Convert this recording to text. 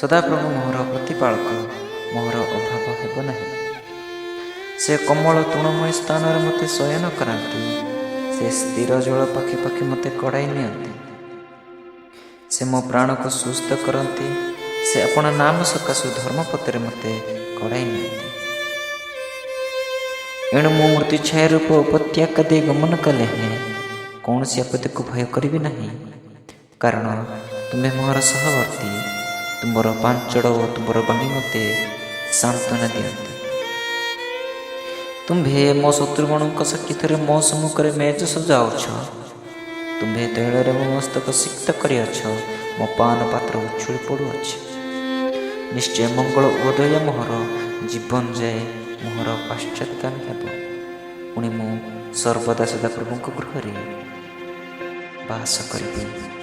ସଦାପ୍ରଭୁ ମୋହର ପ୍ରତିପାଳକ, ମୋହର ଅଭାବ ହେବ ନାହିଁ। ସେ କୋମଳ ତୃଣମୟ ସ୍ଥାନରେ ମୋତେ ଶୟନ କରାନ୍ତି। ସେ ସ୍ଥିର ଜଳ ପାଖେ ପାଖେ ମୋତେ କଢ଼ାଇ ନିଅନ୍ତି। ସେ ମୋ ପ୍ରାଣକୁ ସୁସ୍ଥ କରନ୍ତି। ସେ ଆପଣା ନାମ ସକାଶୁ ଧର୍ମପଥରେ ମୋତେ କଢ଼ାଇ ନିଅନ୍ତି। ଏଣୁ ମୁଁ ମୃତ୍ୟୁ ଛାୟା ରୂପ ଉପତ୍ୟକା ଦେଇ ଗମନ କଲେ ହେଁ କୌଣସି ଆପତ୍ତିକୁ ଭୟ କରିବି ନାହିଁ, କାରଣ ତୁମେ ମୋହର ସହବର୍ତ୍ତୀ। ତୁମର ପାଞ୍ଚଡ଼ ଓ ତୁମର ବାଡ଼ି ମୋତେ ସାନ୍ତ୍ୱନା ଦିଅନ୍ତି। ତୁମ୍ଭେ ମୋ ଶତ୍ରୁଗଣଙ୍କ ସାକ୍ଷାତରେ ମୋ ସମ୍ମୁଖରେ ମେଜ ସଜାଉଛ। ତୁମ୍ଭେ ତୈଳରେ ମୋ ମସ୍ତକ ସିକ୍ତ କରିଅଛ। ମୋ ପାନ ପାତ୍ର ଉଛୁଳି ପଡ଼ୁଅଛି। ନିଶ୍ଚୟ ମଙ୍ଗଳ ଓ ଦୟା ମୋହର ଜୀବନ ଯାଏ ମୋହର ପଶ୍ଚାତ୍ଗାମୀ ହେବ। ପୁଣି ମୁଁ ସର୍ବଦା ସଦାପ୍ରଭୁଙ୍କ ଗୃହରେ ବାସ କରିବି।